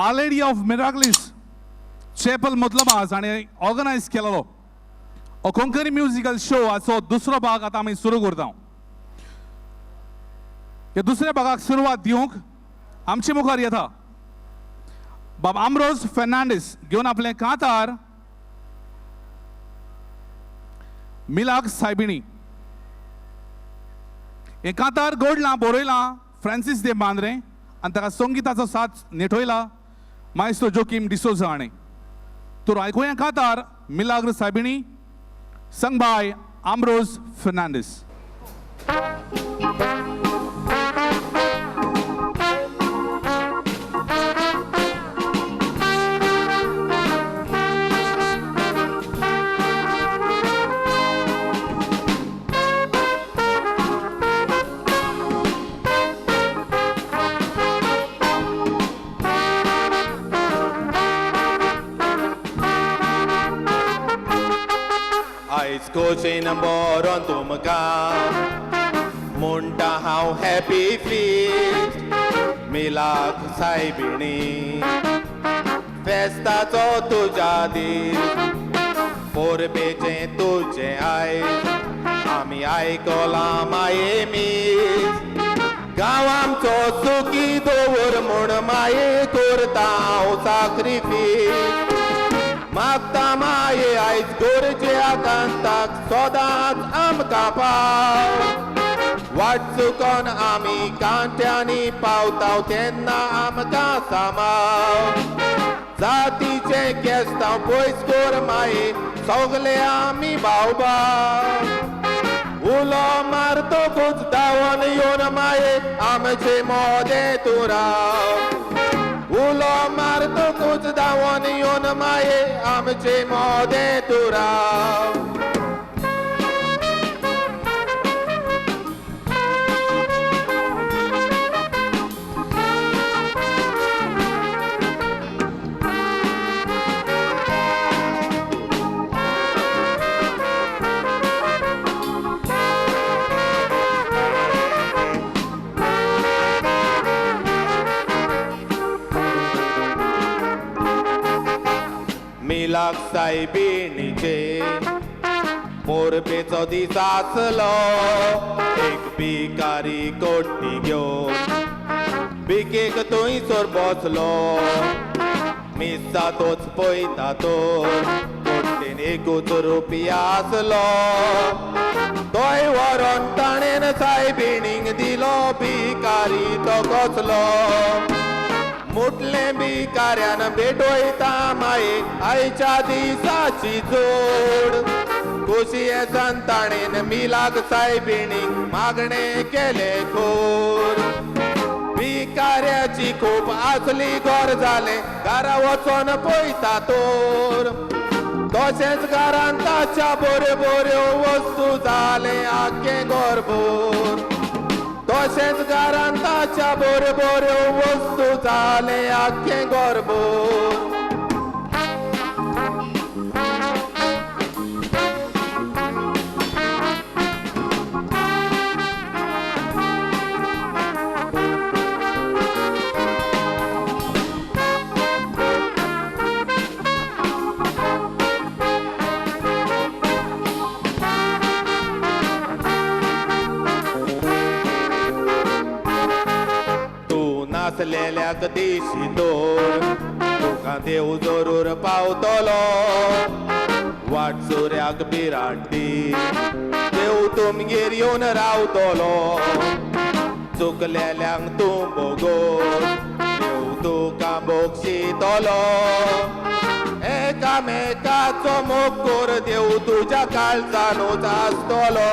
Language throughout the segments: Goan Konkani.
Our Lady of Miracles Chapel Mudlabas हाणें ऑर्गनायज केलेलो हो कोंकणी म्युजिकल शो हाचो दुसरो भाग आतां आमी सुरू करता. ह्या दुसऱ्या भागाक सुरवात दिवंक आमचे मुखार येता बाब आमरोज फेर्नांडीस घेवन आपलें कांतार मिलाग सायबिणी. हें कांतार गोडलां बरयलां फ्रांसीस दे मांद्रे आनी ताका संगिताचो साथ नेठोयला मायस्त्रो जोकीम डिसोजा हाणें. तर आयकुया कांतार मिलाग्र सायबिणी संग बाय आमरोज फेर्नांडीस. आयज खोशेन बरोन तुमकां म्हणटा हांव हॅपी फिस्ट मिलाग सायबिणी फेस्ताचो तुज्या दीस पोरबेचें तुजें आयज आमी आयकलां माये मीस गांव आमचो सुखी दवर म्हूण माये करता हांव साक्रिफीस मागता माये आयज गरजे आकांताक सदांच आमकां पाव वाट चुकोन आमी कांट्यांनी पावताव तेन्ना आमकां सामाव जातीचें केस्तांव पयस कर माये सगले आमी भाव भाव उलो मारतकूच धांवन येवन माये आमचे मोदें तूं राव उलो मारतकूच धांवन येवन माये आमचे मोदें तूं राव. मिलाग सायबिणीचे मोरपेचो दीस आसलो एक भिकारी कोटी घेवन भिकेक थंयसर बसलो मिसा तोच पळयता तर कोट्टेन एकूच रुपया आसलो तोय व्हरोन ताणेन सायबिणीक दिलो भिकारी तो कसलो मुटलें भिकाऱ्यान भेटयता माये आयच्या दिसाची जोड खोशयेसान ताणेन मिलाग सायबिणीक मागणें केलें खोर भिकाऱ्याची खूब आसली घर जालें घरा वचोन पळयता तर तशेंच घरान ताच्या बऱ्यो बऱ्यो वस्तू जालें आख्खें घरभर तशेंच घरान ताच्या बऱ्यो बऱ्यो वस्तू जालें आख्खें घरभर. नासलेल्याक दिशी दोर तुका देव जरूर पावतलो वाट सुऱ्याक भिरांती देव तुमगेर येवन रावतलो चुकलेल्यांक तूं बोगोस देव आसतलो. एकामेकाचो मोग कर देव तुज्या काळजानूच आसतलो.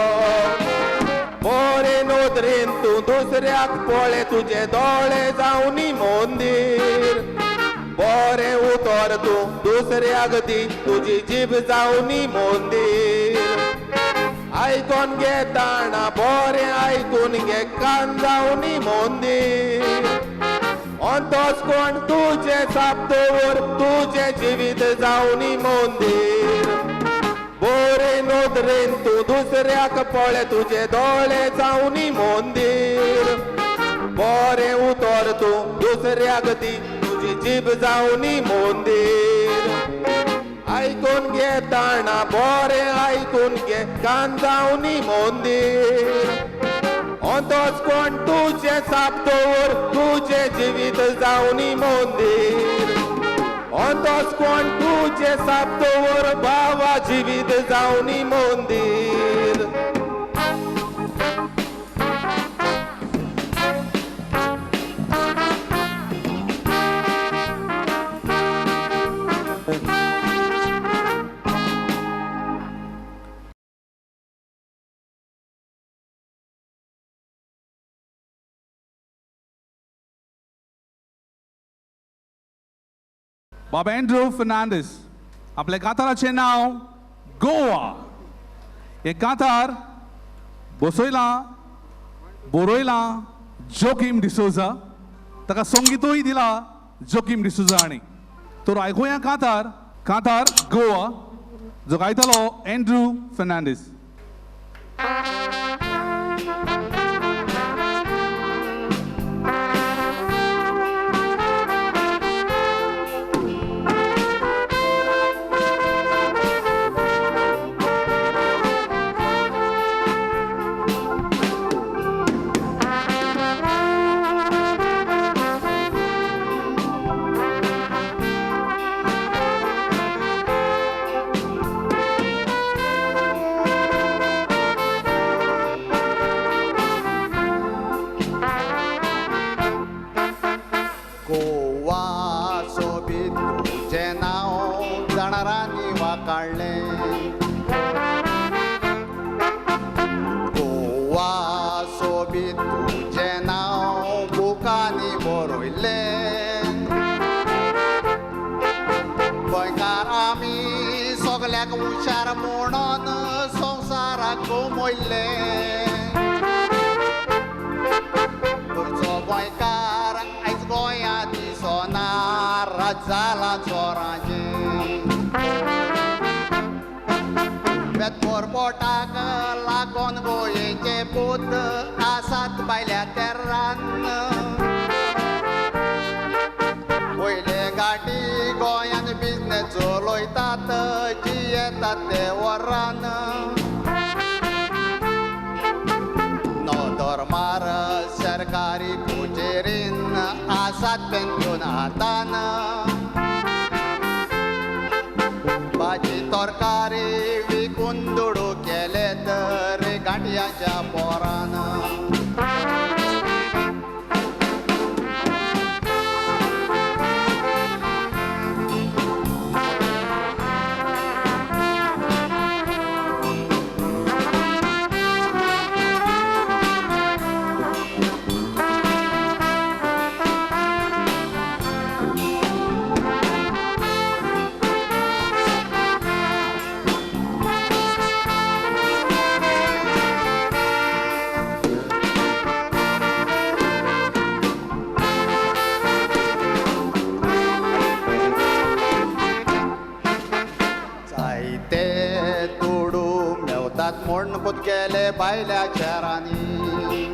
बरे नदरेन तूं दुसऱ्याक पळय तुजे दोळे जावनी मंदीर. बरें उतर तूं दुसऱ्याक दी तुजी जीब जावनी मंदीर. आयकोन घे ताणा बरें आयकून घे कान जावनी मंदीर. अंतोच कोण तुजें साप दवर तुजें जिवीत जावनी मंदीर. बरे नदरेन तूं दुसऱ्याक पळय तुजे दोळे जावनी मंदीर. बरें उतर तूं दुसऱ्याक दी तुजी जीब जावनी मंदीर. आयकून घे ताणा बरें आयकून घे कान जावनी मंदीर. अंतोच कोण तुजें साप दवर तुजें जिवीत जावनी मंदीर. अंतोच कोण तुजें साप दवर बाबा जिवीत जावनी मंदीर. बाबा एंड्रू फर्नांडीस आपल्या काताराचें नांव गोवा. हे कातार बसयलां बरयलां जोकीम डिसोजा, ताका संगीतूय दिला जोकीम डिसोजा हांणी. तर आयकुया कातार, कातार गोवा, जो गायतलो एंड्रू फर्नांडीस. बायल्या चेरांनी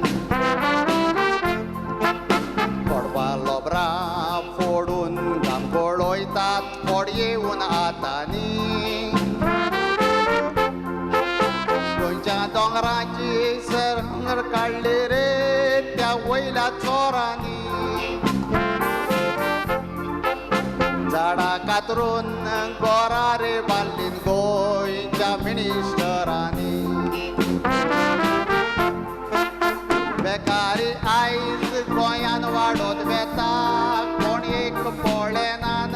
पडपा लोबरा फोडून घाम गळयतात फोड येवन आतांनी. गोंयच्या दोंगराची सरंगर काडली रे त्या वयल्या चोरांनी. झाडां कातरून गोरा रे बांदली गोंयच्या मिनिस्टरांनी. बेकारी आयज गोंयान वाडत वेता कोण एक पळयनान.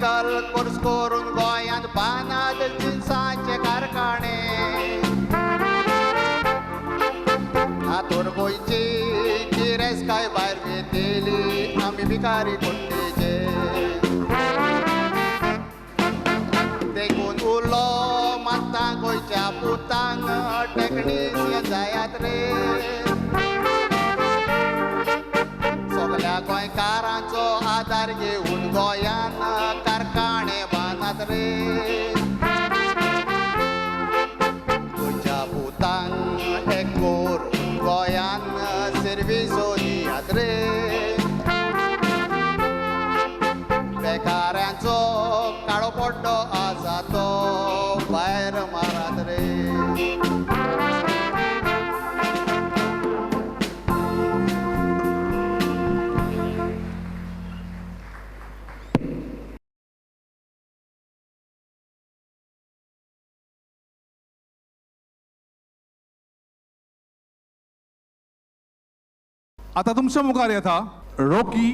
टेक्निकल कोर्स करून गोंयांत बांदात जिन्साचे कारखाने. हातूर गोंयची गिरेस्तकाय भायर वेतेली आमी भिकारी कुट्टेचे. देखून उलो मात्ता गोंयच्या पुतांक टॅक्निशियन जायात रे. सगल्या गोंयकारांचो आदार घेवन गोंयान कारखाने बांदात रे. गोंयच्या पुतांक एक करून गोंयान सर्विसो दियात रे. बेकाऱ्यांचो काळो पड्डो आसा तो भायर मारात रे. आतां तुमच्या मुखार येता रॉकी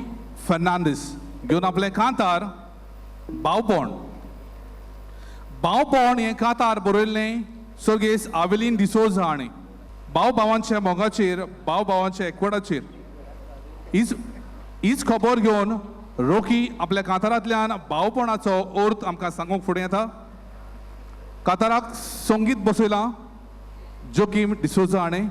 फर्नांडीस घेवन आपलें कांतार भावपण. भावपण हें कांतार बरयल्लें सर्गेस्त आवेलीन डिसोजा हाणें. भाव भावांच्या मोगाचेर, भाव भावांच्या एकवटाचेर हीच खबर घेवन रॉकी आपल्या कांतारांतल्यान भावपणाचो अर्थ आमकां सांगूंक फुडें येता. कांताराक संगीत बसयलां जोकीम डिसोजा हाणें.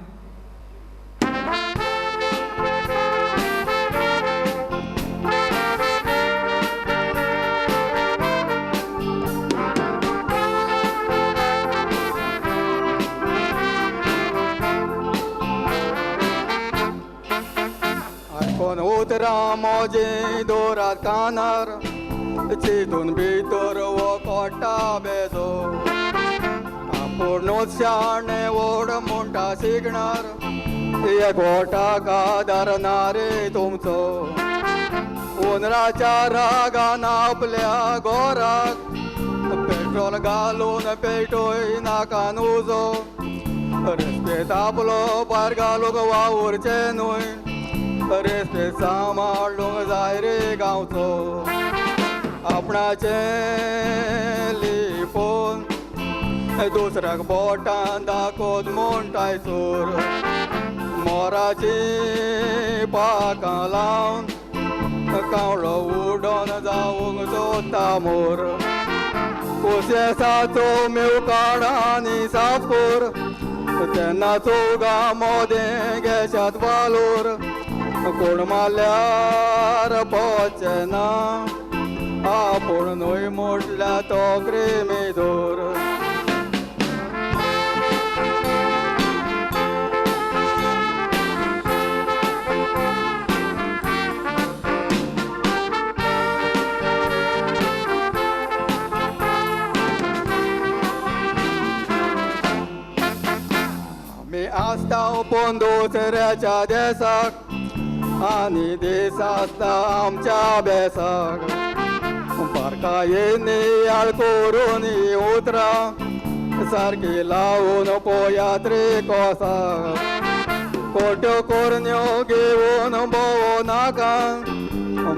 आयकोन उतरां मोजें दोरात कानार चिंतून भितर वो कोटा बेजो. आपुणूच शाणे व्हड म्हणटा शिकणार एकवटाक आदार ना रे तुमचो. हुंदराच्या रागान आपल्या गोराक पेट्रोल घालून पेटोय नाकान उजो. रेस्पेद आपलो भायर घालूंक वावुरचें न्हय, रेस्पेद सांबाळूंक जाय रे गांवचो. आपणाचें लिपोवन दुसऱ्याक बोटान दाखोवन म्हणटाय चोर. मोराचीं पाकां लावन कावळो उडोन जावंक सोदता मोर. कुशेसाचो मेव काड आनी साफ कर तेन्ना चौगां मोदें घेशात वालोर. कोण मारल्यार पोवचें ना आपूण न्हय म्हटल्यार तो क्रिमिदोर. आमी आसता पूण दुसऱ्याच्या देसाक आनी दीस आसता आमच्या बेसाक. बारकायेन नियाळ करून हीं उतरां सारकी लावन पळयात रे कोसाक. खोट्यो कोरण्यो घेवन भोंवो नाका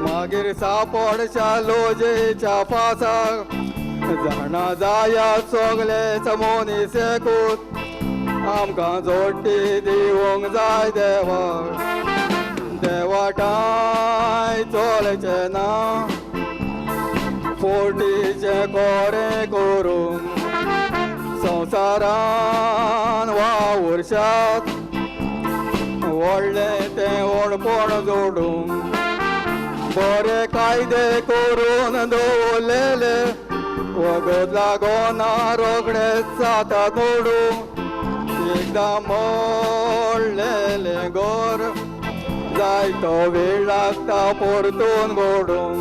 मागीर सापडशा लोजेच्या फासाक. जाणा जायात सगळे मनीस एकूच आमकां जोडटी दिवंक जाय देवाक. देवाटाय चलचें ना फोटीचें कोरें करूंक. संवसारान वावुरशात व्हडलें तें व्हडपण जोडूंक. बरे कायदे करून दवरलेले वगत लागना रोखडेच जाता मोडूंक. एकदां मोडलेलें घर जायतो वेळ लागता परतून घडूंक.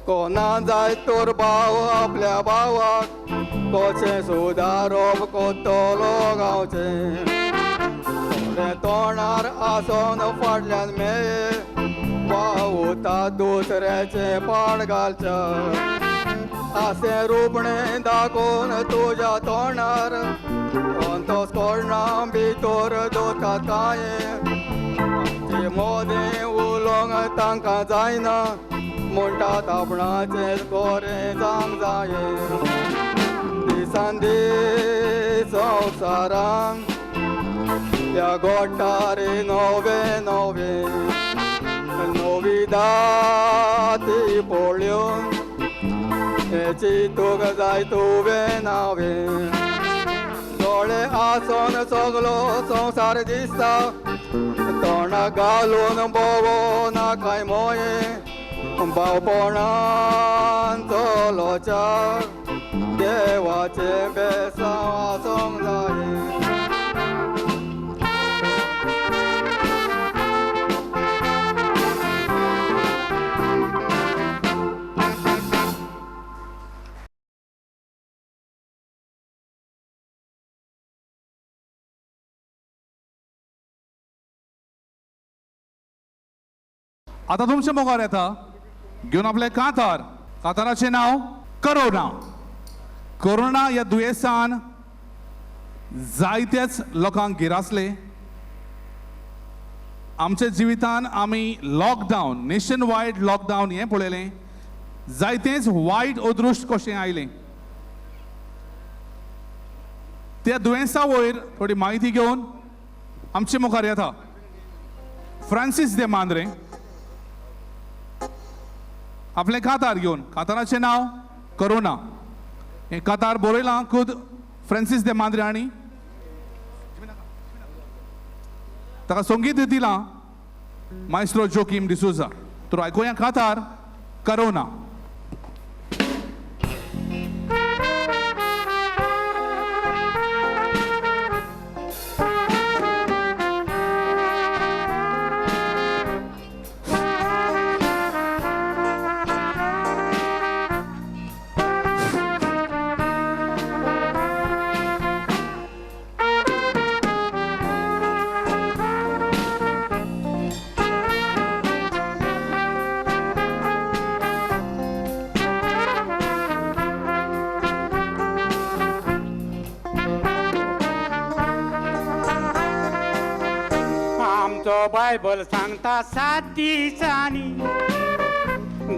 कोना जायत तर भाव आपल्या भावाक कशें सुदारप कोत्तलो गांवचें. थोडें तोंडार आसोन फाटल्यान मेये वावता दुसऱ्याचे पाड घालच्या असें रुपणें दाखोवन तुज्या तोंडार अंतोस कोणा भितर दवरतात कांय आमचे मोदें उलोवंक तांकां जायना म्हणटात आपणाचें कोरें जावंक जाये दिसान दीस संवसारान ह्या गोठारे नवे नवे नवी दाती पळोवन हें चिंतूंक जाय तुवें नावें दोळे आसोन सगलो संवसार दिसता तोंडाक घालून भोवो नाकाय मोये भावपणान चलोच्या देवाचें बेसांव आसूंक जाये. आतां तुमच्या मुखार येता घेवन आपलें कांतार. कांताराचें नांव करोना. कोरोना ह्या दुयेंसान जायत्याच लोकांक गिरासले. आमच्या जिवितान आमी लॉकडावन, नेशन वायड लॉकडावन हें पळयलें. जायतेंच वायट अदृश्ट कशें आयलें. त्या दुयेंसा वयर थोडी म्हायती घेवन आमचे मुखार येता फ्रांसीस दे मांद्रे आपलें कातार घेवन. काताराचें नांव करोना. हें कातार बरयलां खुद फ्रांसीस दे मांद्रे हांणी. ताका संगीत दिलां मायस्ट्रो जोकीम डिसोजा. तर आयकुया कातार करोना. बायबल सांगता 7 दिसांनी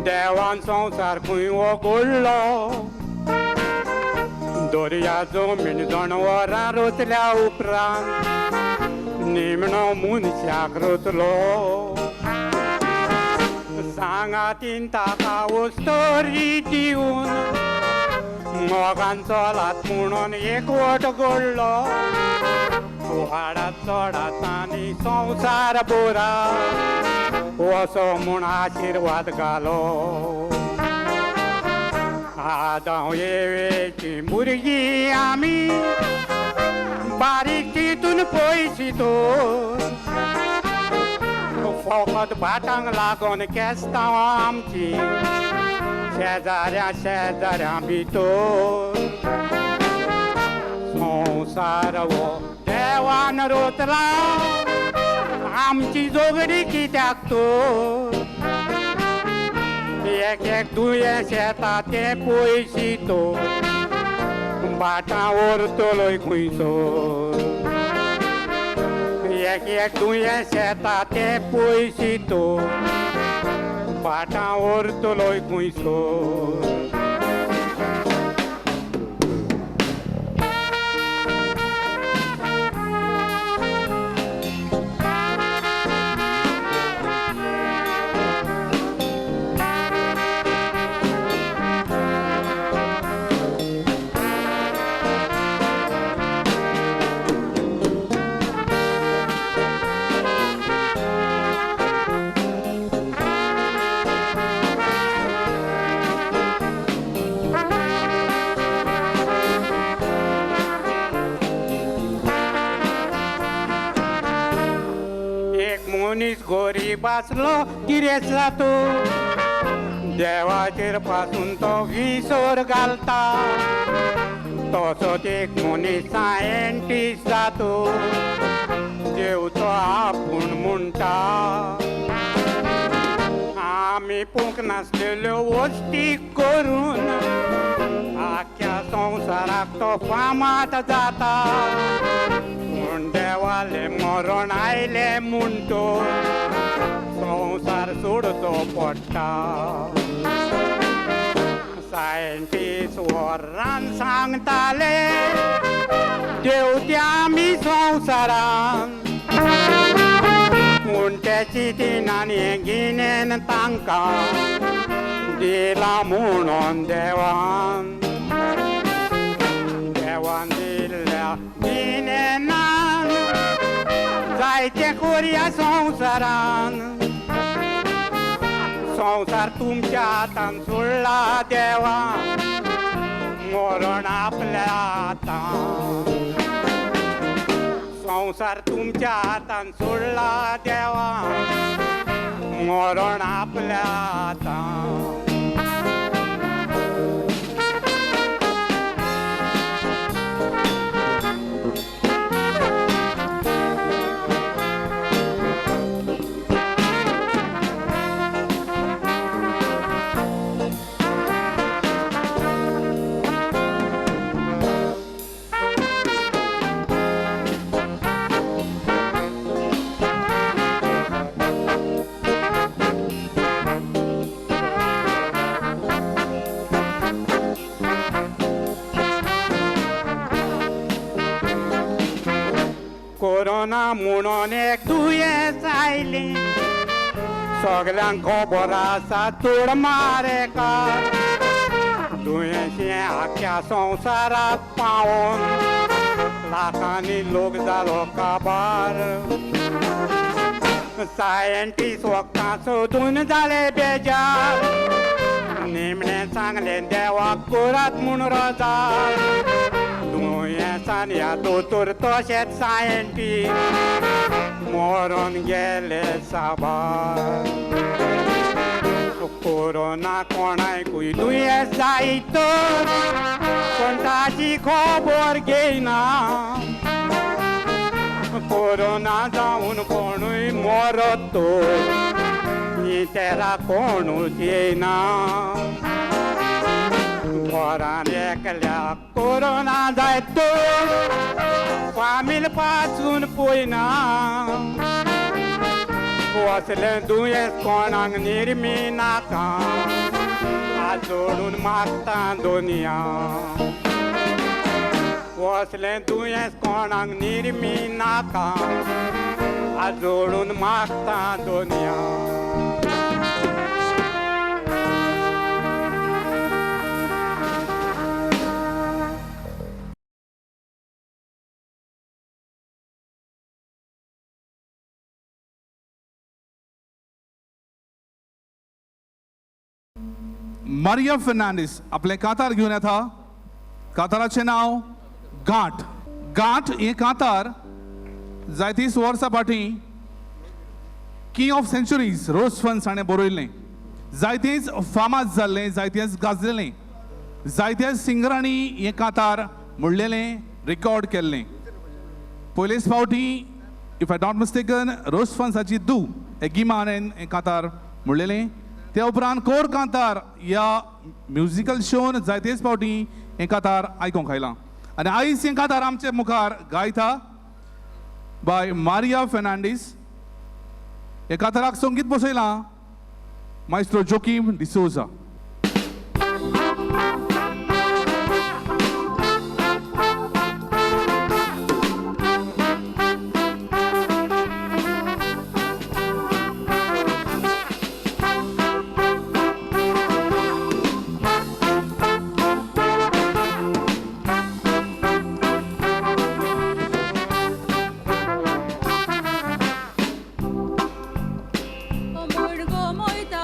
देवान संवसार खंय वगडलो, दर्या जमीन जनावरां रचल्या उपरांत निमणो मनशाक रचलो. सांगातीन ताका उस्तोरी दिवन मोगान चलात म्हणून एकवट घडलो. वाडात चडात आनी संवसार बोरा असो म्हूण आशिर्वाद घालो. आदाव येवेची भुरगीं आमी बारीक तितून पयशी तर फकत भाटांक लागून केस्तांव आमची शेजाऱ्या शेजाऱ्यां भितर. संवसार हो देवान रोतला आमची जोगडी कित्याक तर एक एक दुयेंस येता तें पयशी तो भाटां व्हरतलोय खंयचो. एक एक दुयेंस येता तें पयशी तो भाटां व्हरतलोय खंयचो. मनीस गरीब आसलो गिरेस्त जातो देवाचेर पासून तो विसर घालता. तसोच एक मनीस सायंटिस्ट जातो देवचो आपूण म्हणटा. आमी पूंक नासलेल्यो वस्ती करून आख्या संवसाराक तो फामाद जाता. पूण देवालें मरण आयलें म्हूण तो संवसार सोडचो पडटा. सायंटिस्ट वरान सांगताले देवते आमी संवसारान, पूण तेची तिनांनी गिन्यान तांकां दिलां म्हणून देवान. देवान दिल्ल्या गिन्यानान जायतें करुया संवसारान. संवसार तुमच्या हातान सोडला देवान, मरण आपल्या हातान. संवसार तुमच्या हातान सोडला देवान, मरण आपल्या हातान. कोरोना म्हणून एक दुयेंस आयलें, सगल्यांक खबर आसा चड मारेकार. दुयेंस हें आख्या संवसाराक पावोन लाखांनी लोक जालो काबार. सायंटिस्ट वखदां सोदून जाले बेजार, निमणें सांगलें देवाक करात म्हूण रोजार. दुयेंसान ह्या दोतोर तशेंच सायंटिस्ट मरोन गेले साबार. कोरोना कोणाकूय दुयेंस जायत तर कोण ताची खबर घेयना. कोरोना जावन कोणूय मरत तर नितेरा कोणूच येयना. घरान एकल्याक कोरोना जायत तर फामील पासून पळयना. असलें दुयेंस कोणाक निर्मी नाका, हात जोडून मागता दोनया. असलें दुयेंस कोणाक निर्मी नाका, हात जोडून मागता दोनया. मारिया फर्नांडीस आपलें कातार घेवन येता. काताराचें नांव गांठ. गांठ हें कातार जायतीस वर्सां फाटीं king of centuries Rosefrans हाणें बरयल्लें. जायतेंच फामाद जाल्लें, जायतेंच गाजलेलें, जायत्या सिंगरांनी हें कातार म्हणलेलें, रेकॉर्ड केल्लें. पयलेच फावटी if I not mistaken रोजफन्साची दू एगिमा हाणें हें कातार म्हणलेलें. त्या उपरांत कोर कांतार ह्या म्युजिकल शोन जायतेच फावटी हें कातार आयकूंक आयलां आनी आयज हें कातार आमचे मुखार गायता बाय मारिया फर्नांडीस. हे काताराक संगीत बसयलां मायस्त्रो जोकीम डिसोजा. Murgo moita.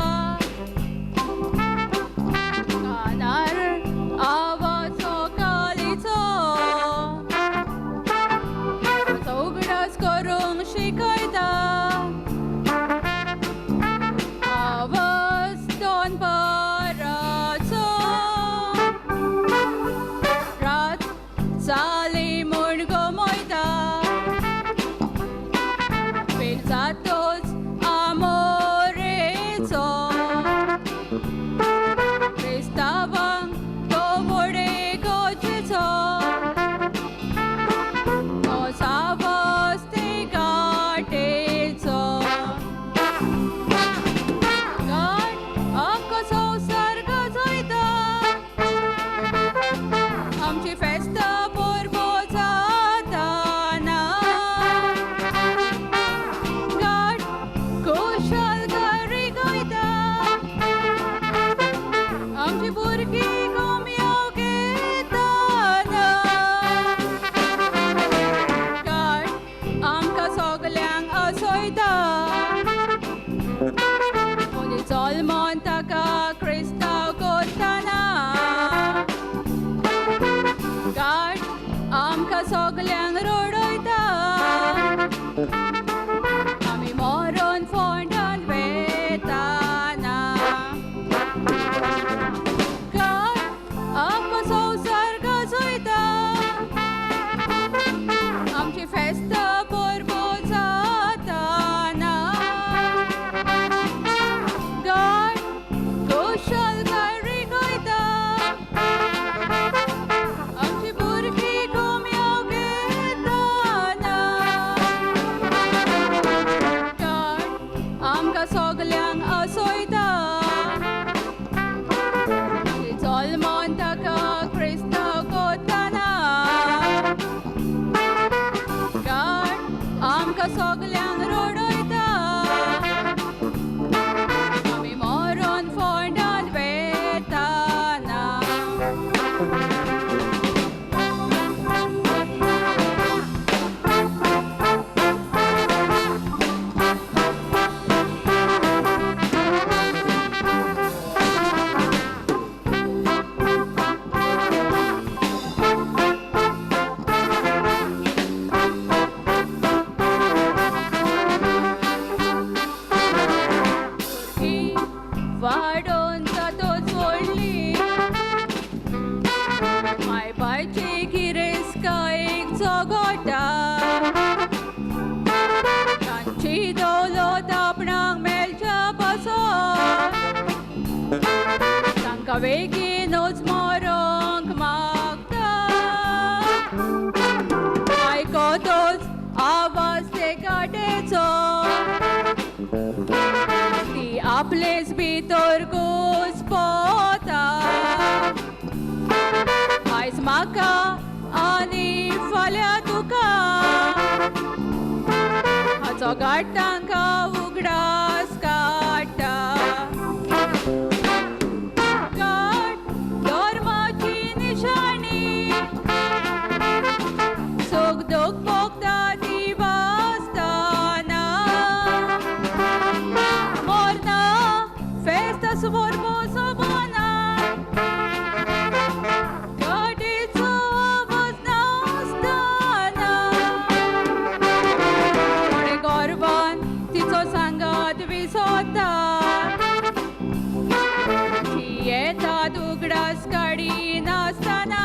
भुरगीं कोमयो घेताना. गाड आमकां सगल्यांक असोयता, मनीस जल्मोन ताका क्रिस्तांव कोत्ताना. गाड आमकां सगल्यांक रडयता, आमी मरोन फोंडान वेताना. गाड आमकां संवसार गाजयता, आमची फेस्त परबो जाताना. गाड कुशलकाय रिगयता, आमची भुरगीं कोमयो घेताना. गाड आमकां सगल्यांक असोयता, जल्मोन ताका क्रिस्तांव कोत्ताना. गाड आमकां सगल्यांक रडयता, आमी मरोन फोंडान वेताना. भुरगीं वाडोवन तातोच व्हडली, माय बायची गिरेस्तकायेक चोगोटा. तांची दौलत आपणाक मेळच्या पासत, तांकां बेगीनूच मरोंक मागता. आयकतोच आवाज ते काटेचो, ती आपलेच भितर घुसपता. आयज म्हाका आनी फाल्यां तुका, हाचो गाठ तांकां उगडास काडटा. गाठ धर्माची निशाणी, सुख दुख भोगता ती वाचताना. मोरना फेस्त सुबोर सोबना, गाडीचो आवाज नासताना. थोडे गर्वान तिचो सांगात विसोता, ती येतात उगडास काडिनासतना.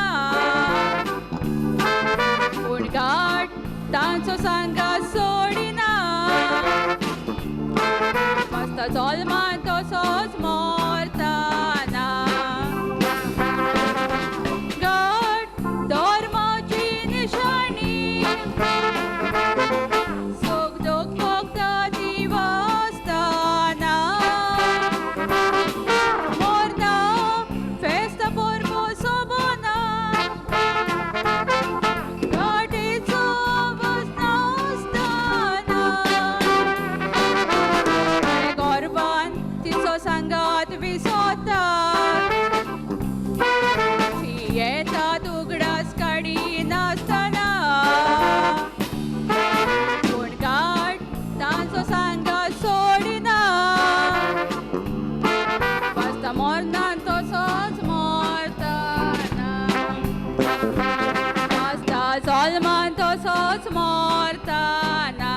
पूण गाठ तांचो सांगात सोडिना, मस्त जल्मान तसोच मरताना. गाठ धर्माची निशाणी, सुख दुख भोगता ती वाचताना. मोरना फेस्त परबो सोबना, गाडीचो आवाज नासताना. गर्वान तिचो सांगात विसोता, ती येतात उगडास काडिनासतना. पूण गाठ तांचो सांगात सोडिना, बसता मरणान तसोच मरताना. बसता जल्मान तसोच मरताना.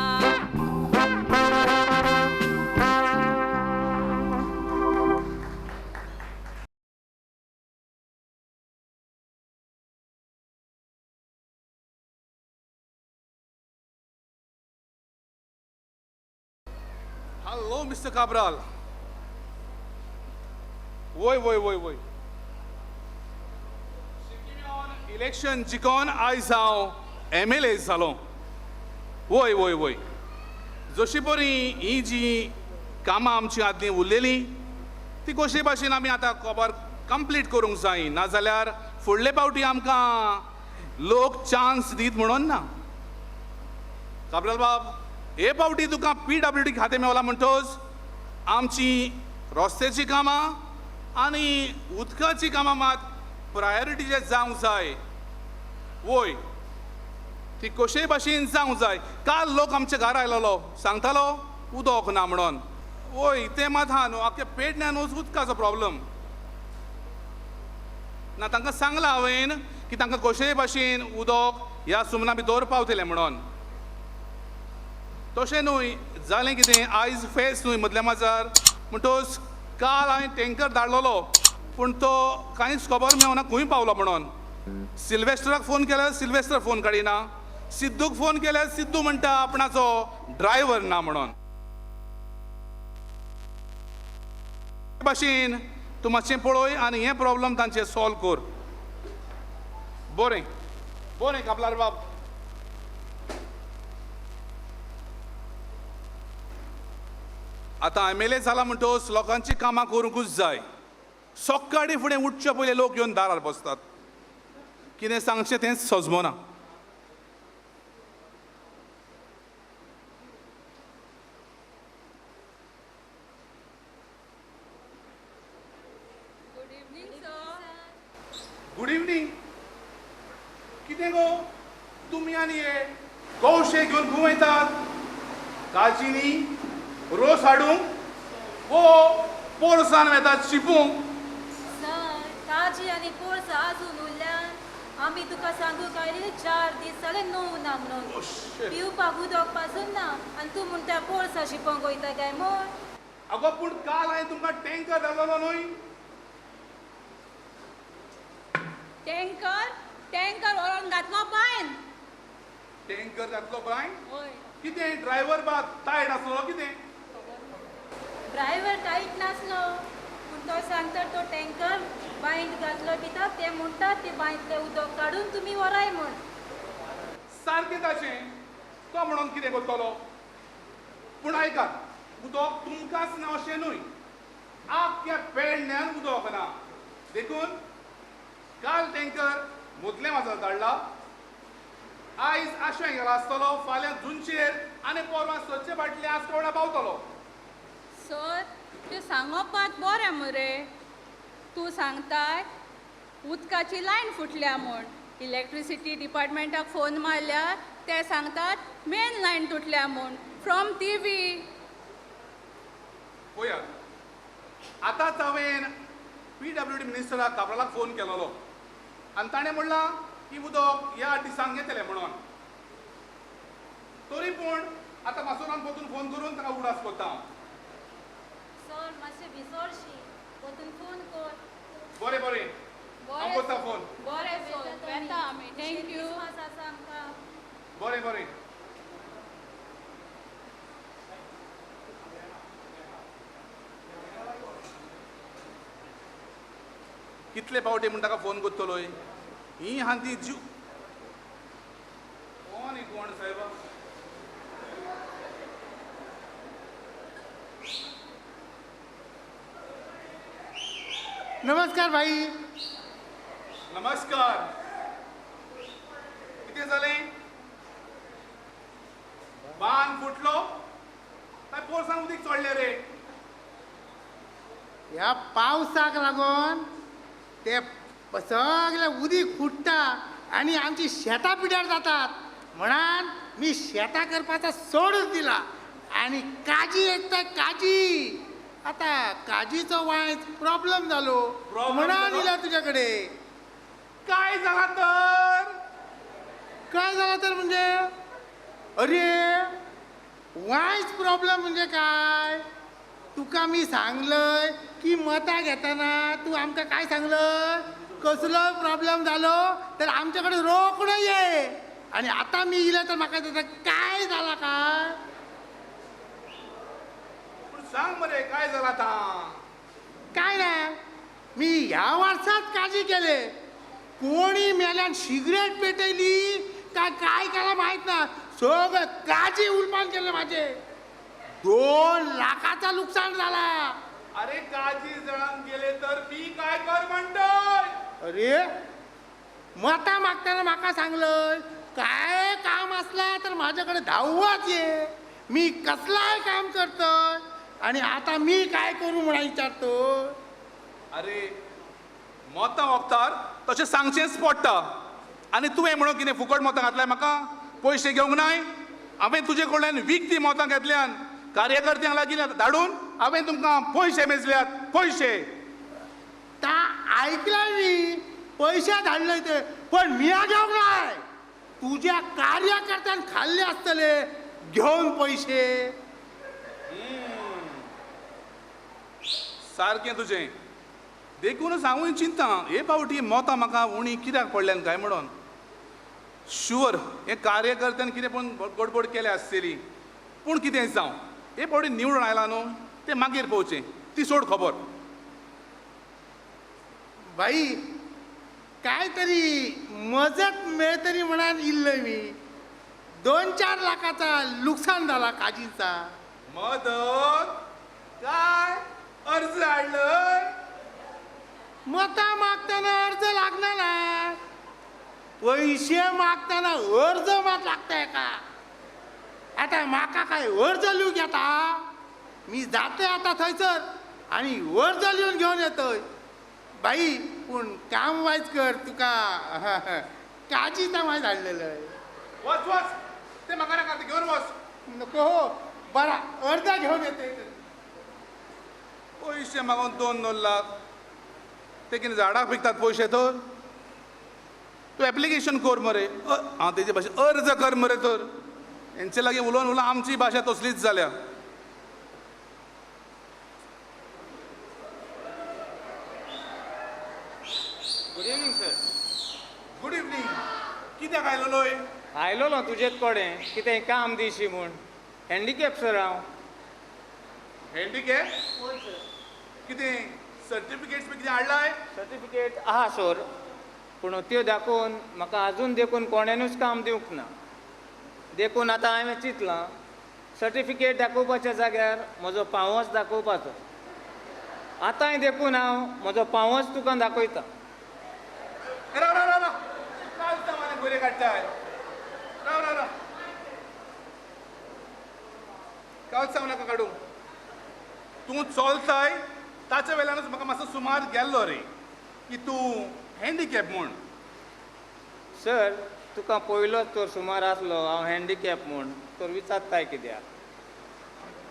Hello mister Cabral. वय वय वय वय, इलेक्शन जिकोन आयज हांव MLA जालो. वय वय वय, जशी बरी ही जी कामां आमची आदलीं उरलेलीं ती कशे भाशेन आमी आतां कबर कंप्लीट करूंक जाय, नाजाल्यार फुडले फावटी आमकां लोक चान्स दीत म्हणून ना. काब्राल बाब, हे फावटी तुका PWD खातें मेवलां म्हणटच आमची रस्त्याचीं कामां आनी उदकाची कामां मात प्रायोरिटीचेर जावंक जाय. वय ती कशेय भाशेन जावंक जाय. काल लोक आमच्या घरा आयलेलो, सांगतालो उदक ना म्हणून. वय तें मात आहा न्हू, आख्या पेडण्यानूच उदकाचो प्रॉब्लम ना. तांकां सांगलां हांवें की तांकां कशेय भाशेन उदक ह्या सुमना भितर पावतलें म्हणून. तशें न्हय जालें कितें, आयज फेस्त न्हय मदल्या माजार, म्हणटकच काल हांवें टँकर धाडलेलो पूण तो कांयच खबर मेळना खंय पावलो म्हणून. सिल्वेस्टराक फोन केल्यार सिल्वेस्टर फोन काडिना, सिद्धूक फोन केल्यार सिद्धू म्हणटा आपणाचो ड्रायव्हर ना म्हणून. भाशेन तूं मातशें पळय आनी हें प्रॉब्लम तांचें सॉल्व कर. बरें बरें कापलार बाब. आतां एम एल ए जाला म्हणटकच लोकांची कामां करूंकूच जाय. सकाळीं फुडें उठचे पयलीं लोक येवन दारार बसतात, कितें सांगचें तेंच सजमना. Good evening sir. Good evening. कितें गो तुमी आनी हे कवशे घेवन खंय वयतात? काजीनी रोस हाडूंक वो पोरसान वेतात शिपूंक? सर, काजी आनी पोरसां आजून उरल्यान आमी तुका सांगूंक आयले 4 दीस जाले णव ना म्हणून. पिवपाक उदक पासून ना आनी तूं म्हणटा पोरसां शिपोंक वयता काय म्हूण. अगो पूण काल हांवें तुमकां टँकर धाडलेलो न्हय? टँकर टँकर व्हरोन घातलो बांयन. टँकर घातलो बांयन? हय. कितें ड्रायव्हर बा टायट आसलो कितें? ड्रायव्हर टायट नासलो पूण तो सांगता तो टँकर बांयत घातलो कित्याक ते म्हणटात ते बांयतलें उदक काडून तुमी व्हराय म्हूण. सारकें ताचें, तो म्हणून कितें करतलो? पूण आयकात, उदक तुमकांच ना अशें न्हय, आख्या पेडण्यान उदक ना. देखून काल टँकर मुदले माजार धाडला, आयज आशें गेला आसतलो, फाल्यां जुनचेर आनी परवां सदचे फाटले आस्कोवडा पावतलो. सर तें सांगप मात बरें मरे. तूं सांगताय उदकाची लायन फुटल्या म्हूण, इलेक्ट्रिसिटी डिपार्टमेंटाक फोन मारल्यार ते सांगतात मेन लायन तुटल्या म्हूण फ्रॉम टी व्ही. पळयात, आतांच हांवें पी डब्ल्यू डी मिनिस्टराक काब्रालाक फोन केलोलो आनी ताणें म्हणलां की उदक ह्या दिसांक येतलें म्हणून. तरी पूण आतां मासोरान परतून फोन करून ताका उडास करता हांव. सर मातशें विसरशी, परतून फोन कर. बरें बरें, हांव करता फोन. बरें सर, वेता आमी. Thank you. Christmas आसा आमकां. बरें बरें. कितले पावटी म्हूण ताका फोन करतलोय? ही आहा ती जीव कोण ही कोण सायबा. नमस्कार भाई. नमस्कार. कितें जालें? बांद फुटलो काय पोरसान उदीक चडलें रे? ह्या पावसाक लागून ते सगळे उदीक फुट्टा आनी आमची शेतां पिड्यार जातात म्हणान मी शेतां करपाचो सोडूच दिला. आनी काजी येता काजी, आतां काजीचो वायच प्रॉब्लम जालो म्हणान इला तुज्या कडेन. काय जाला तर? काय जाला तर म्हणजे? अरे वायच प्रॉब्लम म्हणजे काय? तुका मी सांगलंय की मतां घेतना तूं आमकां काय सांगलंय? कसलोय प्रॉब्लम जालो तर आमचे कडेन रोखडो ये. आनी आतां मी इले तर म्हाका दिसता काय जाला काय? पूण सांग मरे काय जाला आतां? काय ना, मी ह्या वर्सात काजी केले. कोणी मेल्यान सिगरेट पेटयली काय काय केला माहीत ना, सगळं काजी उलपान केले माझे. 2 लाखाचा नुकसान झाला. अरे काजी जळान गेले तर मी काय कर म्हणतोय? अरे मतां मागताना म्हाका सांगलंय काय काम असला तर माझ्याकडे धावच ये, मी कसलाय काम करतोय. आणि आता मी काय करू म्हणून विचारतो. अरे मोतां वखतार तशें सांगचेंच पडटा. आनी तुवें म्हणून कितें फुकट मोतां घातल्यार म्हाका पयशे घेवंक नाय? हांवें तुजे कडल्यान विकती मोतां घेतल्यान, कार्यकर्त्यांक लागीं धाडून हांवें तुमकां पयशे मेजल्यात. पयशे ता ऐकलाय मी, पयशे धाडले ते, पण मिया घेवंक नाय. तुज्या कार्यकर्त्यान खाल्ले आसतले घेवन पयशे. सारकें तुजें. देखूनच हांवूय चिंता हे फावटी मोतां म्हाका उणी कित्याक पडल्यान काय म्हणून. शुअर हे कार्यकर्त्यान कितें पूण गडबड केल्या आसतली. पूण कितें जावं, हे फावटी निवडून आयला न्हू तें मागीर पळोवचें, ती सोड खबर. बाई काय तरी मजत मेळतली म्हणान इल्लय मी. 2-4 लाखाचा लुकसान झाला काजींचा. मदत काय अर्ज हाडलय? मतां मागताना अर्ज लागना ना, पैशे मागताना अर्ज मात लागता का? आता म्हाका काय अर्ज लिवंक येता? मी जाते आता थंयसर आनी अर्ज लिवन घेवन येतय. बाई पूण काम वायज कर, तुका काजी वायज हाडलेलं. वच वच, ते म्हाका नाका, ते घेवन वच. नको हो, बरा अर्ज घेवन येतय. पयशे मागून 2 लाख ते कितें झाडाक पिकतात पयशे? तर तूं एप्लिकेशन कर मरे, हांव तेजे भाशेन अर्ज कर मरे. तर हेंचे लागीं उलोवन उलोवन आमची भाशा तसलीच जाल्या. Good evening sir. Good evening. कित्याक आयलोलोय? आयलोलो तुजेच कडेन कितें काम दिशी म्हूण. हँडिकॅप सर हांव. हँडिकॅप? हय सर. कितें सर्टिफिकेट्स बी कितें हाडलाय? सर्टिफिकेट आहा सर, पूण त्यो दाखोवन म्हाका आजून देखून कोणेनूच काम दिवंक ना. देखून आतां हांवें चिंतलां सर्टिफिकेट दाखोवपाच्या जाग्यार म्हजो पांवच दाखोवपाचो. आतांय देखून हांव म्हजो पांवच तुका दाखयता. राव राव राव, कालता बरे काडटाय. राव राव राव, कालसांव नाका काडूं. तूं चलताय ताच्या वेल्यानूच म्हाका मातसो सुमार गेल्लो रे की तूं हँडिकॅप म्हूण. सर तुका पयलोच तर सुमार आसलो हांव हँडिकॅप म्हूण, तर विचारताय कित्याक?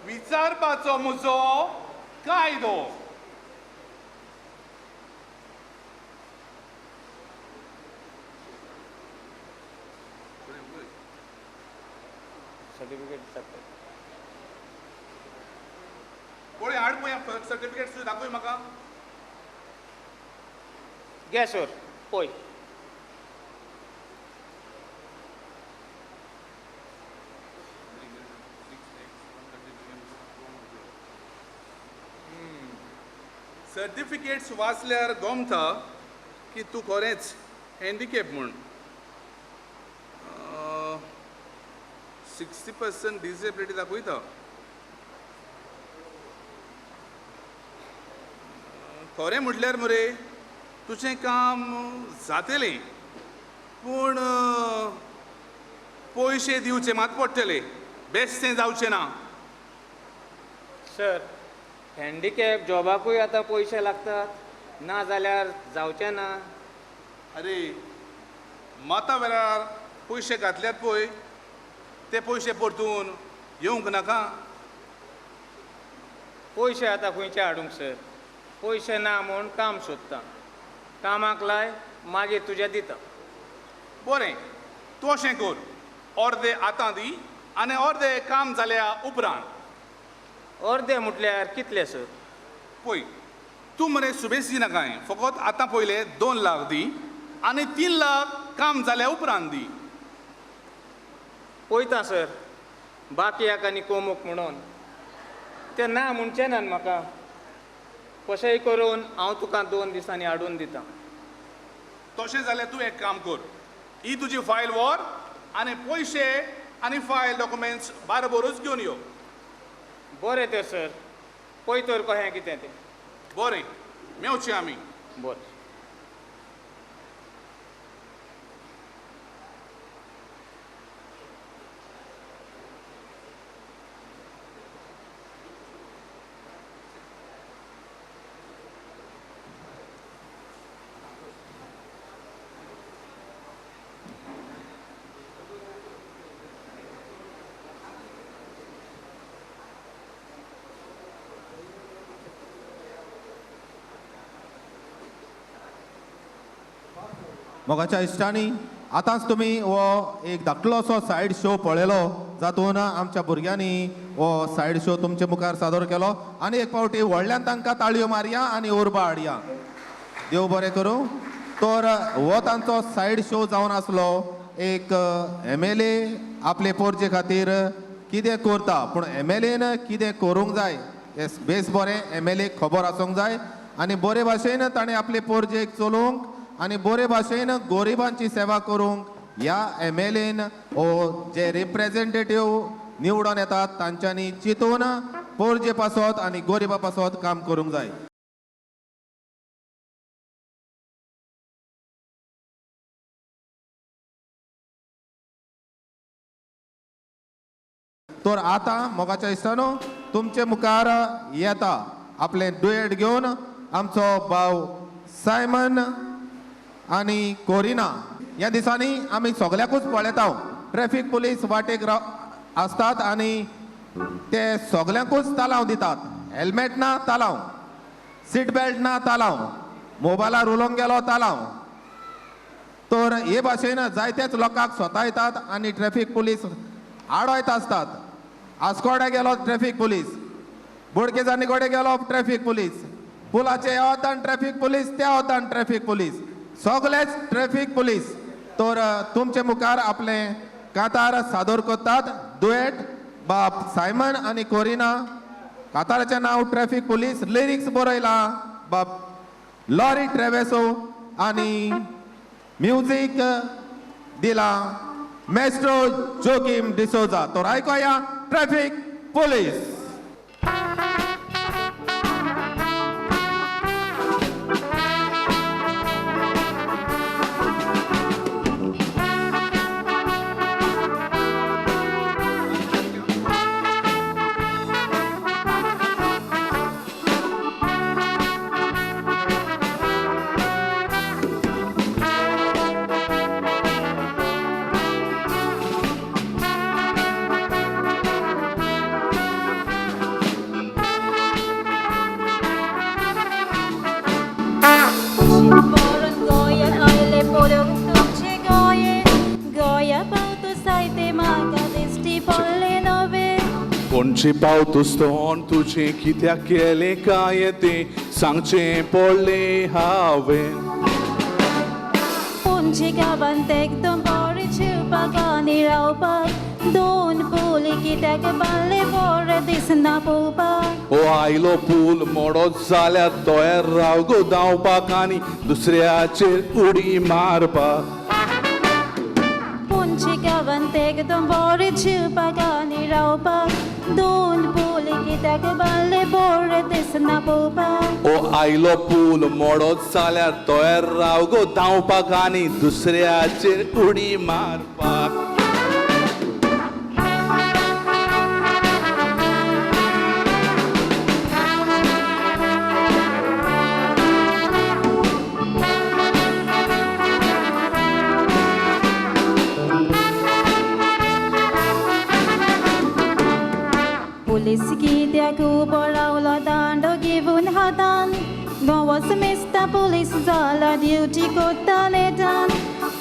विचारपाचो म्हजो कायदो. सर्टिफिकेट पळय हाड पळय, सर्टिफिकेट दाखय म्हाका. घे सर पळय. सर्टिफिकेट्स वाचल्यार गमता की तूं खरेंच हँडिकॅप म्हूण. 60% डिसेबिलिटी दाखयता. खरें म्हटल्यार मरे तुजें काम जातलें, पूण पयशे दिवचे मात पडटले, बेस्तें जावचें ना. सर हँडिकॅप जॉबाकूय आतां पयशे लागतात, ना जाल्यार जावचें ना. अरे मतां वेळार पयशे घातल्यात पळय, ते पयशे परतून येवंक नाका? पयशे आतां खंयचे हाडूंक सर? पयशे ना म्हूण काम सोदता. कामाक लाय, मागीर तुजें दिता. बरें, तूं अशें कर, अर्दे आतां दी आनी अर्दे काम जाल्या उपरांत. अर्दे म्हटल्यार कितले सर? पळय तूं मरे सुबेज दिनाकाय, फकत आतां पयले 2 लाख दी आनी 3 लाख काम जाल्या उपरांत दी. पळयता सर, बाकियाक आनी कोमूक म्हणून ते ना म्हणचे ना म्हाका. कशेंय करून हांव तुका 2 दिसांनी हाडून दिता. तशें जाल्यार तूं एक काम कर, ही तुजी फायल व्हर आनी पयशे आनी फायल डॉक्युमेंट्स बाराबरूच घेवन यो. बरें तर सर, पळय तर कशें कितें तें. बरें, मेवचें आमी. बरें. मोगाच्या इश्टांनी, आतांच तुमी हो एक धाकटलोसो सायड शो पळयलो, जातून आमच्या भुरग्यांनी हो सायड शो तुमचे मुखार सादर केलो आनी एक फावटी व्हडल्यान तांकां ताळयो मारया आनी उर्बा हाडया. देव बरें करूं. तर हो तांचो सायड शो जावन आसलो. एक MLA आपले पोरजे खातीर कितें करता, पूण MLAन कितें करूंक जाय हें बेस बरें MLA खबर आसूंक जाय आनी बरे भाशेन ताणें आपले पोरजेक चलोवंक आनी बरे भाशेन गरिबांची सेवा करूंक ह्या MLAन हो जे रिप्रेझेंटेटीव निवडून येतात तांच्यांनी चिंतून पोरजे पासत आनी गरिबा पासत काम करूंक जाय. तर आतां मोगाच्या इश्टानो, तुमचे मुखार येता आपलें डुएट घेवन आमचो भाव सायमन आनी कोरिना. ह्या दिसांनी आमी सगल्याकूच पळयता, ट्रॅफीक पुलीस वाटेक आसतात आनी ते सगल्यांकूच तालांव दितात. हेल्मेट ना तालांव, सीट बेल्ट ना तालांव, मोबायलार उलोवंक गेलो तालांव. तर हे भाशेन जायतेच लोकांक स्वता आनी ट्रॅफीक पुलीस आडयत आसतात. आस्कोडा गेलो ट्रॅफीक पुलीस, बोडके कडेन गेलो ट्रॅफीक पुलीस, पुलाचे ह्या वतान ट्रॅफीक पुलीस, त्या वतान ट्रॅफीक पुलीस, सगळेच ट्रॅफीक पुलीस. तर तुमचे मुखार आपलें कातार सादर करतात दुएट बाप सायमन आनी कोरिना. काताराचें नांव ट्रॅफीक पुलीस, लिरिक्स बरयला बाप लॉरी ट्रेवेसो आनी म्युजीक दिला मेस्ट्रो जोकीम डिसोजा. तर आयकोया ट्रॅफीक पुलीस. कोणचे पावतोन तुजें कित्याक केलें काय तें सांगचें पडलें हांवें. पणजे गांवांत एकदम बरें जेवपाक आनी रावपाक, दोन पूल कित्याक बांदले बरें दिसना पळोवपाक. ओ आयलो पूल मोडत जाल्यार तयार राव गो धांवपाक आनी दुसऱ्याचेर उडी मारपाक. पणजे गांवांत एकदम बरें जेवपाक आनी रावपाक, दोन पूल कित्याक बांदले बरें दिसना पळोवपाक. ओ आयलो पूल मोडत जाल्यार तयार राव गो धांवपाक आनी दुसऱ्याचेर उडी मारपाक. पुलीस कित्याक उबो रावलो दांडो घेवन हातान, नवोच मेस्ता पुलीस जाला ड्युटी करता नेटान.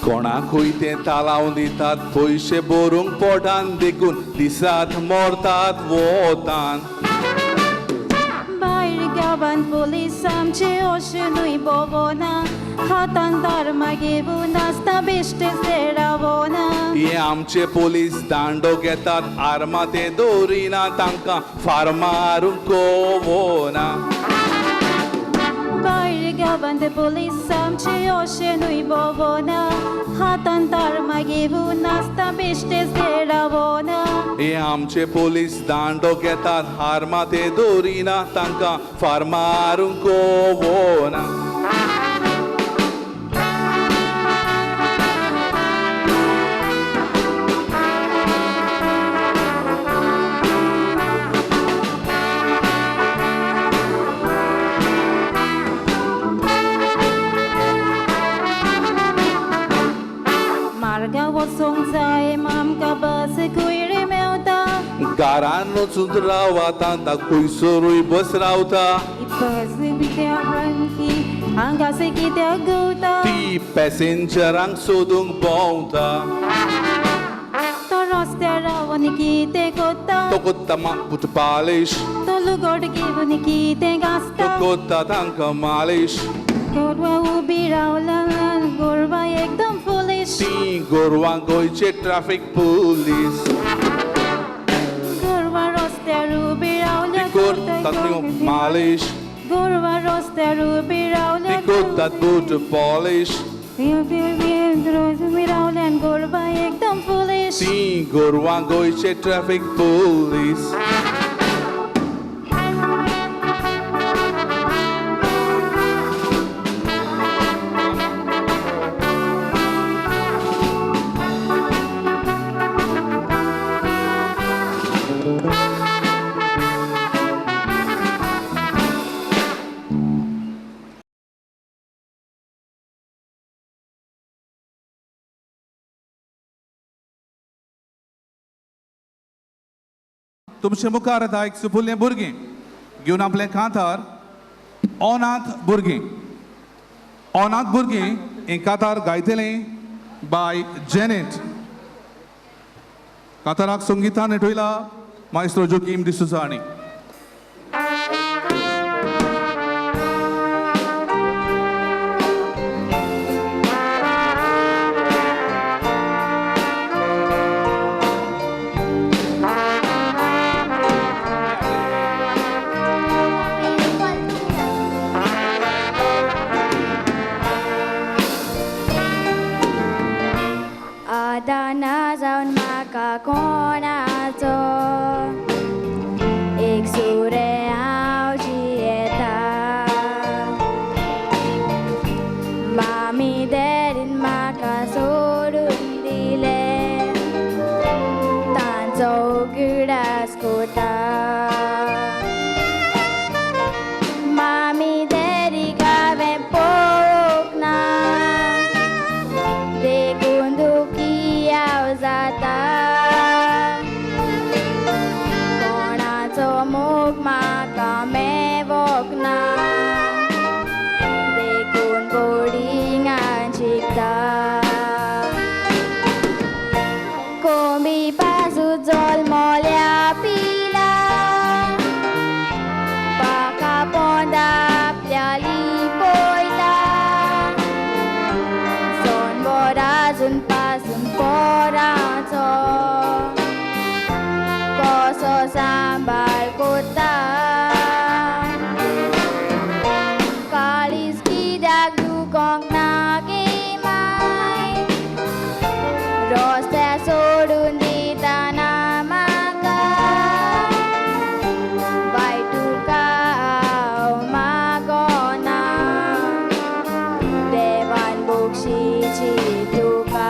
कोणाकूय ते तालांव दितात पयशे भरूंक पोटान, देखून दिसात मरतात वोतान. भायर गांवांत पुलीस आमचे अशें न्हय भोंवना, हातान दारमा घेवन आसता बेश्टेच ते रावना. हे आमचे पुलीस दांडो घेतात आर्मां ते दवरिना, तांकां फार मारूंक कोवना. भायर गांवांत पुलीस आमचे अशें न्हय भोंवना, हातान दारमा घेवन आसता बेश्टेच ते रावना. हे आमचे पुलीस दांडो घेतात आर्मां ते दवरिना, तांकां फार मारूंक कोवना. वचोंक जाय आमकां बस खंय मेवता, घरान वचून रावता तांकां खंयसरूय बस रावता. बस कित्याक हांगासे कित्याक गवता ती पॅसेंजरांक सोदूंक भोंवता तो रस्त्यार रावन कितें कोत्ता तो कोत्ता बुट पालिश तो लुगोट घेवन कितें तो गाजता कोत्ता तांकां मालिश गोरवां उबी रावला गोरवां एकदम फुलिश ती गोरवां गोंयचे ट्राफीक पुलीस गोरवां रस्त्यार उबी रावल्या ती कोत्तात मालिश गोरवां रस्त्यार उबी रावल्या ती कोत्तात बूट पॉलिश उबी रावल्यान गोरवां एकदम फुलिश ती गोरवां गोंयचे ट्राफीक पुलीस तुमचे मुखार आतां एक सुपुल्लें भुरगें घेवन आपलें कांतार अनाथ भुरगीं. अनाथ भुरगीं हें कांतार गायतलें बाय जेनेट. कांताराक संगितान नेटयला मायस्त्रो जोकीम डिसोजा हांणी. आदाना जावन म्हाका कोणाचो एक सुरे हांव जियेता मामी डॅडीन म्हाका सोडून दिले तांचो उगडास कोता मामी डॅडीक हांवें पळोवंक ना देखून दुखी हांव जाता कोणाचो मोग म्हाका मेवोंक ना देखून बोर्डिंगान शिकता कोंबी पासून जल्मल्या पिला पाका पोंदा आपल्या लिपयता सोनवर आजून पासून पोराचो कसो सांबाळ कोता काळीज कित्याक दुखोंक ना गे माय रस्त्यार सोडून दितना म्हाका वायट तुका हांव मागोना देवान बक्षिची तुका.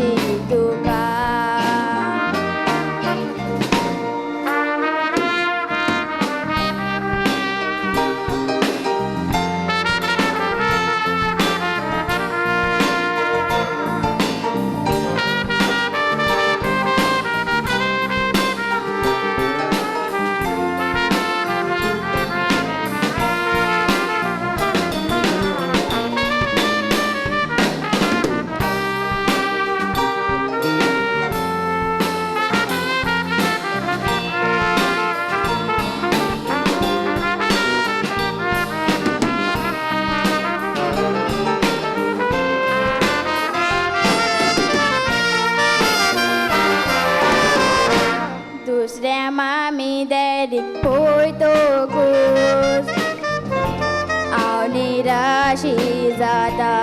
बक्षीची तुका. दुसऱ्या मामी डॅडीक पळयतकूच हांव निराशी जाता.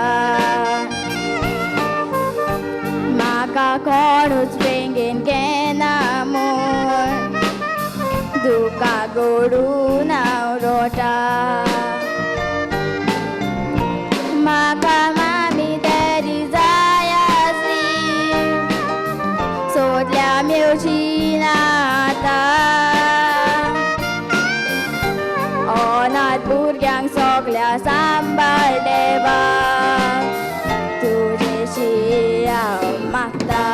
म्हाका कोणूच वेंगेन घेना म्हूण दुकां गडून हांव रोटा. म्हाका मामी डॅडी जाय आसली, सोदल्या मेवची ना आतां. अनाथ भुरग्यांक सगल्या सांबाळ देवा, तुजेशी हांव मागता.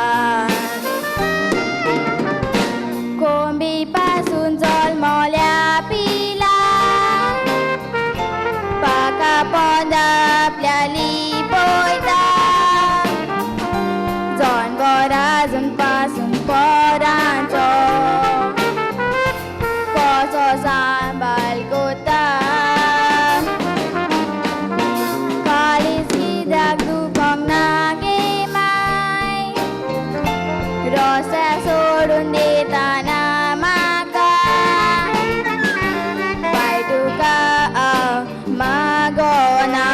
कोंबी पासून जल्मल्या पिला, पाका पोंदा आपल्या लिपयता. जनवर आजून पासून पोरांचो कसो सांबाळ कोता. काळीज कित्याक दुखोंक ना गे माय, रस्त्यार सोडून दितना म्हाका. बाय तुका हांव मागना,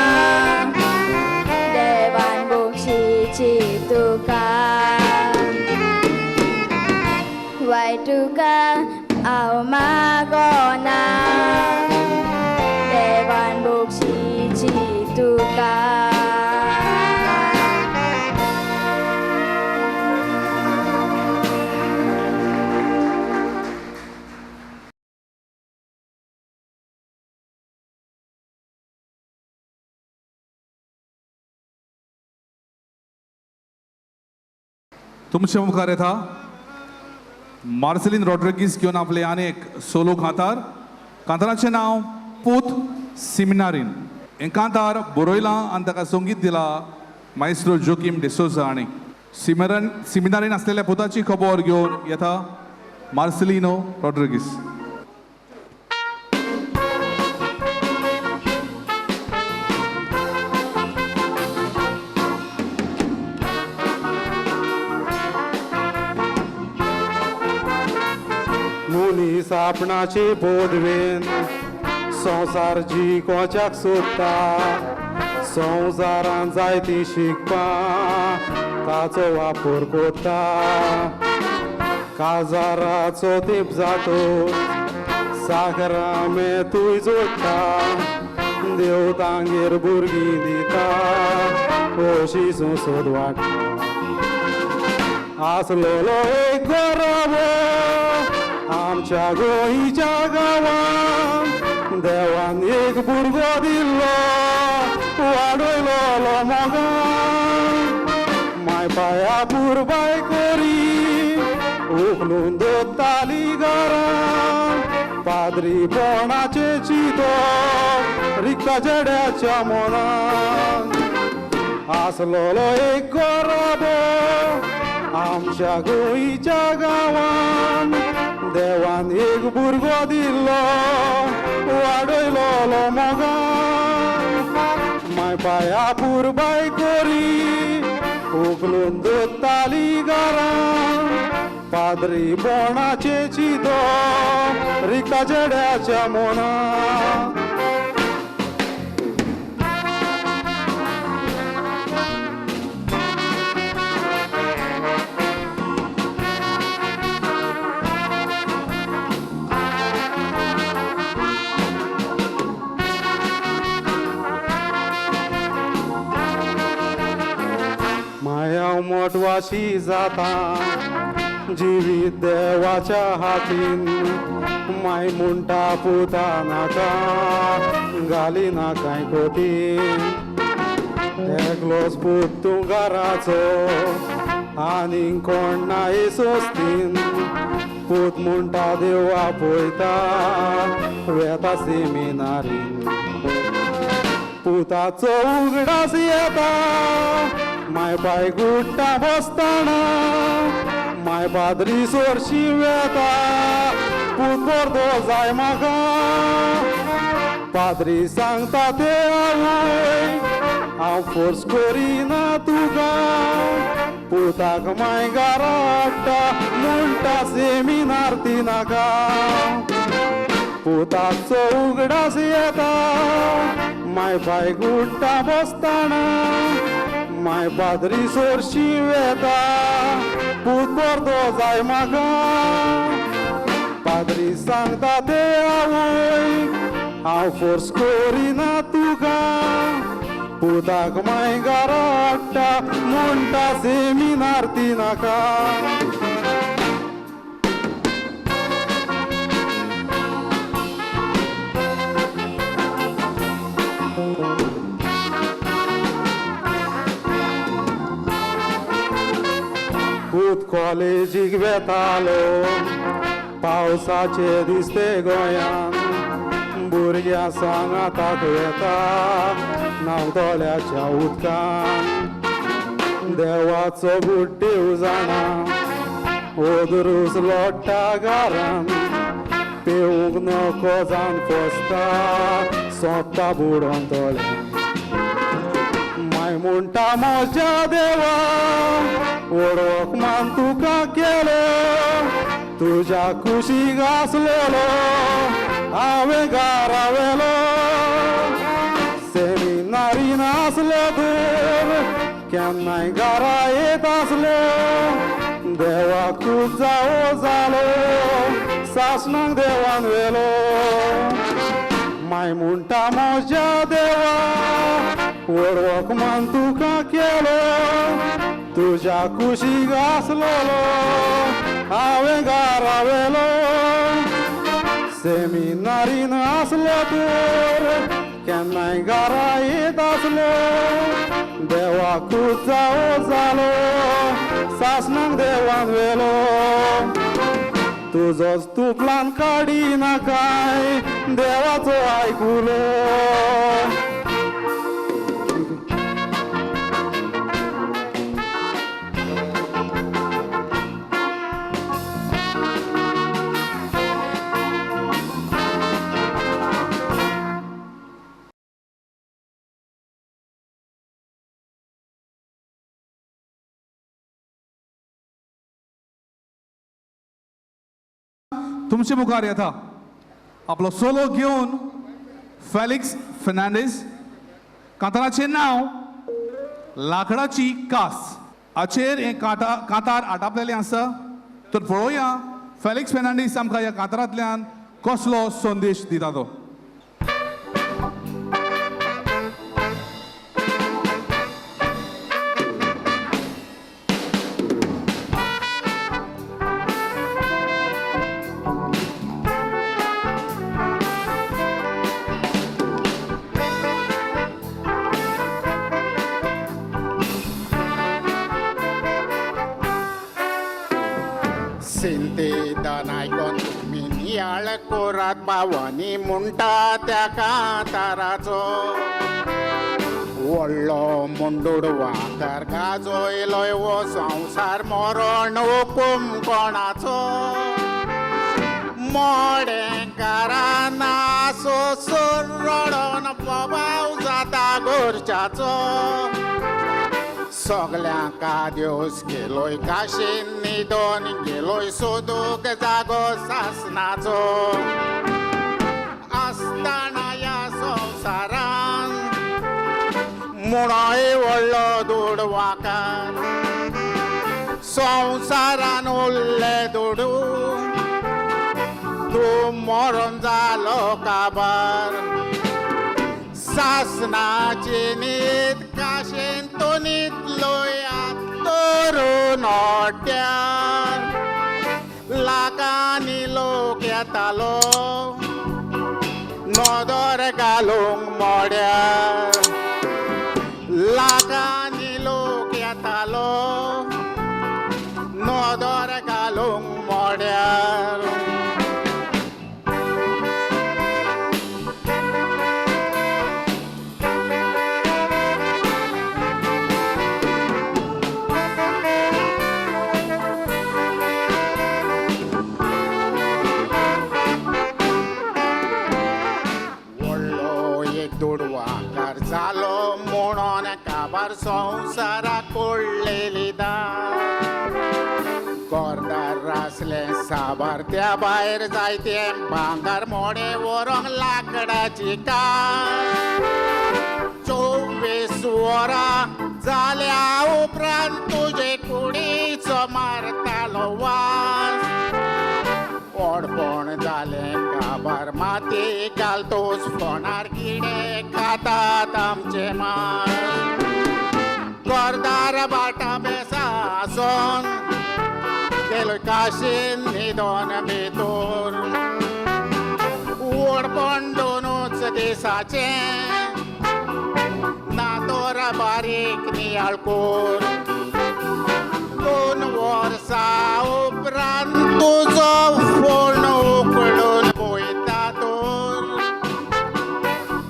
देवान बक्षीची तुका. वाय तुका हांव मागना, देवान बक्षीची तुका. तुमच्या मुखार येता मार्सेलीन रॉड्रिगीस घेवन आपले आनी एक सोलो कांतार. कांताराचें नांव पूत सिमिनारीन. हें कांतार बरयलां आनी ताका संगीत दिलां मायस्त्रो जोकीम डिसोजा हाणें. सिमिनारीन आसलेल्या पुताची खबर घेवन येता मार्सेलिनो रॉड्रिगीस. मनीस आपणाचे बोधवेन संवसार जिखोवच्याक सोदता. संवसारान जायती शिकपां ताचो वापर कोता. काजाराचो तेंप जातो साखरामेतूय जोडटा. देव तांगेर भुरगीं दिता अशी संसद वाडटा. आसलेलो एक गोरवो आमच्या गोंयच्या गांवान, देवान एक भुरगो दिल्लो वाडयलो मोगान. माय पाया पुरबाय करी उखलून दोताली घरान. पाद्रीपणाचें चितो रिक्ता चेड्याच्या मनान. आसलेलो एक गोरबो आमच्या गोंयच्या गांवान, देवान एक भुरगो दिल्लो वाडयलो मोगान. माय पाया पुरबाय करी उखलून दोताली घरान. पाद्रीपणाचें चितो रिक्ता चेड्याच्या मनान. हांव मोटवाशी जाता जिवीत देवाच्या हातीन माय म्हणटा पुता नाका घाली ना कांय कोतीन एकलोच पूत तूं घराचो आनीक कोण नाय सोस्तीन पूत म्हणटा देव आपयता वेता सेमिनारीन पुताचो उगडास येता माय पाय गुट्टा बसतना माय पाद्री सोरशी वेता पूत बरदो जाय म्हाका पाद्री सांगता ते आवय हांव फोर्स करिना तुका पुताक माय घरा हाडटा म्हणटा सेमिनार ती नाका पुताचो उगडास येता माय पाय गुट्टा बसतना माय पाद्री सोरशी वेता पूत बरदो जाय म्हाका पाद्री सांगता ते आवय हांव फोर्स करिना तुका पुताक माय घरा हाडटा म्हणटा सेमिनार ती नाका. पूत कॉलेजीक वेतालो पावसाचे दिसते गोंयान भुरग्यां सांगाताक वेता न्हांवतल्याच्या उदकान देवाचो बुड्डेव जाणा ओदरूस लोट्टा घरान पेवंक नको जावन पोसता सोंपता बुडोन तळ्यान माय म्हणटा म्हज्या देवा वडोक मान तुका केलो तुज्या कुशीक आसलेलो हांवें घरा व्हेलो सेमिनारीन आसलो तर केन्नाय घरा येत आसलो देवाकूच जावो जालो सासणाक देवान व्हेलो माय म्हणटा म्हज्या देवा वडवक मान तुका केलो तुज्या कुशीक आसलेलो हांवें घरा व्हेलो सेमिनारीन आसलो तर केन्नाय घरा येत आसलो देवाकूच जावो जालो सासणाक देवान व्हेलो तुजोच तूं प्लान काडिनाकाय देवाचो आयकुलो. तुमचे मुखार येता आपलो सोलो घेवन फेलिक्स फर्नांडीस. कांताराचें नांव लाकडाची कास. हाचेर हें कांतार आटापलेलें आसा. तर पळोवया फेलिक्स फर्नांडीस आमकां ह्या कांतारांतल्यान कसलो संदेश दिता तो. बावानी म्हणटा त्या कांताराचो व्हडलो मुंडूड वाकर गाजयलोय हो संवसार मरण हुकूम कोणाचो मडेंकारान सोसून रडोन बोबाव जाता घरच्याचो सगल्यांक आदेस गेलोय काशीन न्हिदोन गेलोय सोदूंक जागो सासणाचो आसतना ह्या संवसारान म्हणोय व्हडलो दुडवाकार संवसारान उरले दुडू तूं मरोन जालो काबार सासणाची न्हीद काशेन तूं न्हिदलोय तो मोड्यार लाखांनी लोक येतालो नदर घालूंक मोड्यार लाखांनी लोक येतालो नदर घालूंक मोड्यार. दुडवाकार जालो म्हणून काबार संवसाराक पडलेली दार घरदार आसलें साबार त्या भायर जायते भांगर मोडे व्हरोंक लाकडाची कार 24 वरां जाल्या उपरांत तुजे कुडीचो मारतालो वास ओडपण जालें काबार माती घालतोच फोणार किडे खातात आमचे मास घरदार बाटा बेसा आसोन गेलो काशीन न्हिदोन भितूर ओडपण दोनूच दिसाचें ना तोर बारीक नियाळकूर 2 वर्सां उपरांत तुजो फोण उकळून पळयता तर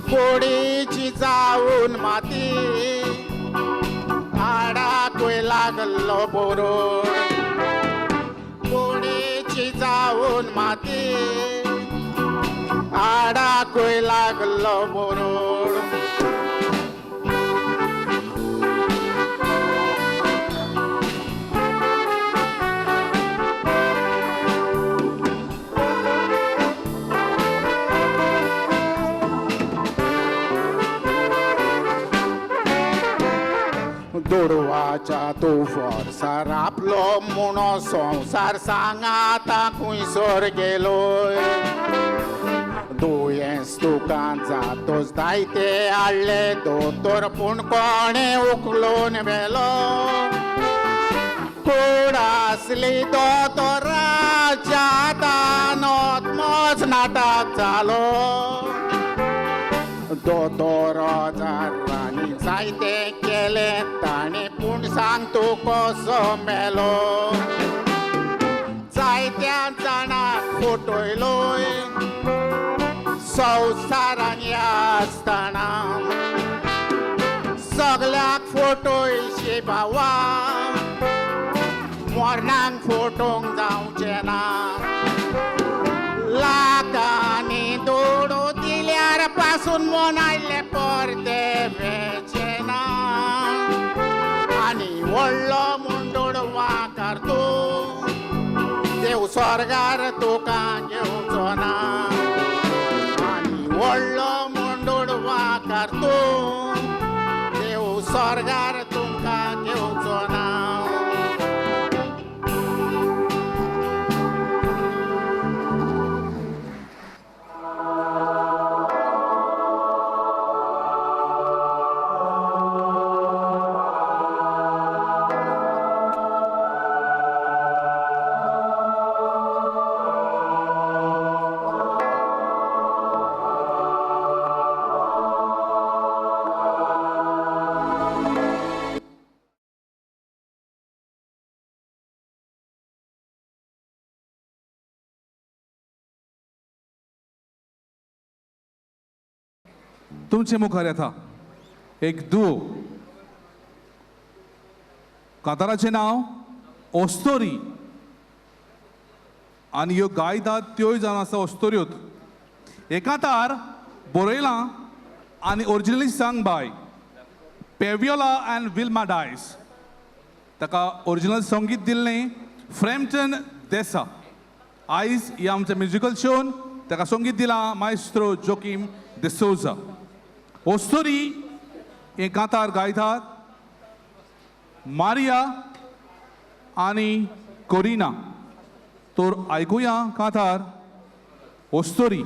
कुडीची जावन माती हाडाकूय लागलो बोरोड कुडीची जावन माती हाडाकूय लागलो बोरोड. दुडवाच्या तूं फोर्सार आपलो म्हणो संवसार सांगाता खुंयसर गेलोय दुयेंस तुका जातोच जायते हाडले दोतोर पूण कोणें उखलून व्हेलो कूड आसली दोतोराच्या हातान ओतमोच नाटक जालो दोतोर हजारांनी जायते केलें ताणें पूण सांग तूं कसो मेलो जायत्या जाणांक फटयलोय संवसारान ह्या आसतना सगल्याक फटयशी भावा मरणाक फटोवंक जावचें ना लाखांनी दुडू दिल्यार पासून मोनायले परते वेचें ना आनी व्हडलो म्हूण दुडवाकार तूं देव स्वर्गार तुका घेवचो ना आनी व्हडलो म्हूण दुडवाकार तूं देव स्वर्गार तुमकां घेवचो ना. तुमचे मुखार येता एक दुओ काताराचें नांव ओस्तोरी आनी ह्यो गायतात त्योय जावन आसा ओस्तोऱ्योत. हे कातार बरयलां आनी originally sung by Paviola and Wilma Dias. ताका ओरिजिनल संगीत दिल्लें फ्रॅम्पटन देसा. आयज ह्या आमच्या म्युजिकल शोन ताका संगीत दिलां मायस्त्रो जोकीम डिसोजा. ओस्तोरी हे कातार गायतात मारिया आनी कोरिना. तर आयकुया कातार ओस्तोरी.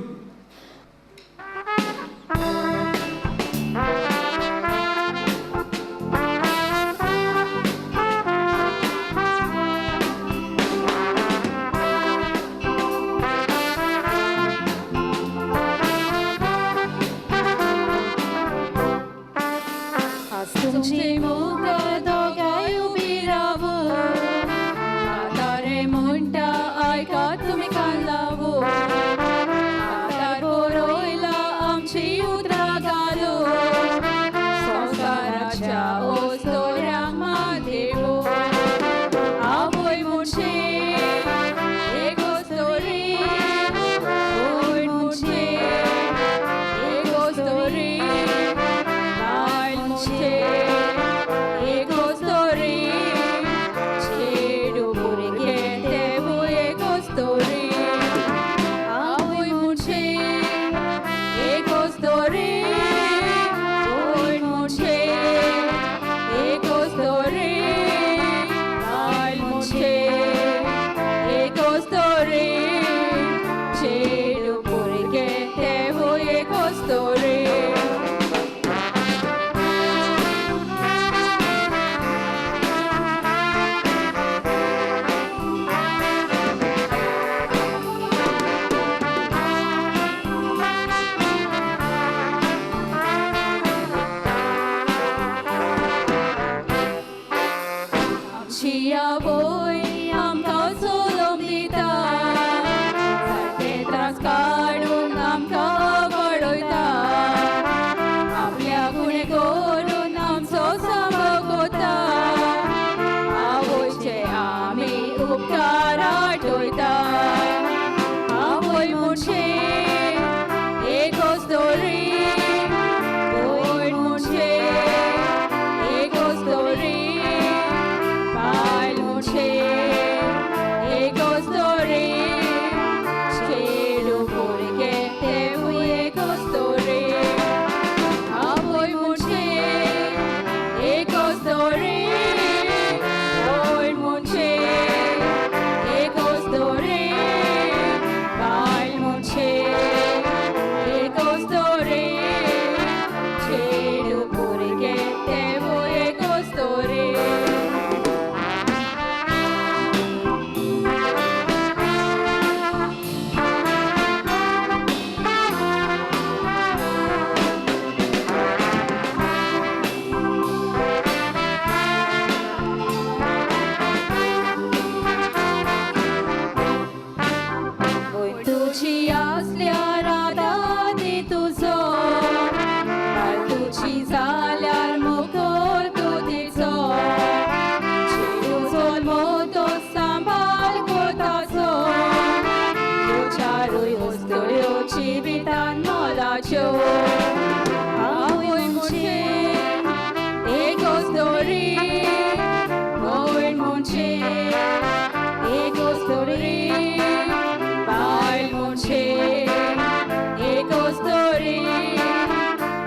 तुजी आवय आमकां जल्म दिता, जायते त्रास काडून आमकां वाडयता, आपल्या गुणे करून आमचो सांबाळ करता, आवयचे आमी उपकार आठयता. आवय म्हणजे एकच दोरी, भयण म्हणजे एकच दोरी, बायल म्हणजे एकच दोरी, चेडूं भुरगें तेवूय एकच दोरी. आवय म्हणजे एकच दोरी, भयण म्हणजे एकच दोरी, बायल म्हणजे एकच दोरी, चेडूं भुरगें तेवूय एकच दोरी. भयण तुजी आसल्यार आदारी तुजो, बायल तुजी जाल्यार मुखर तूं तिचो, चेडूं जल्मतो सांबाळ करताचो, ह्यो चारूय वस्तूयो जिवितान मोलाच्यो. आवय म्हणजे एकच दोरी, भयण म्हणजे एकच दोरी, बायल म्हणजे एकच दोरी,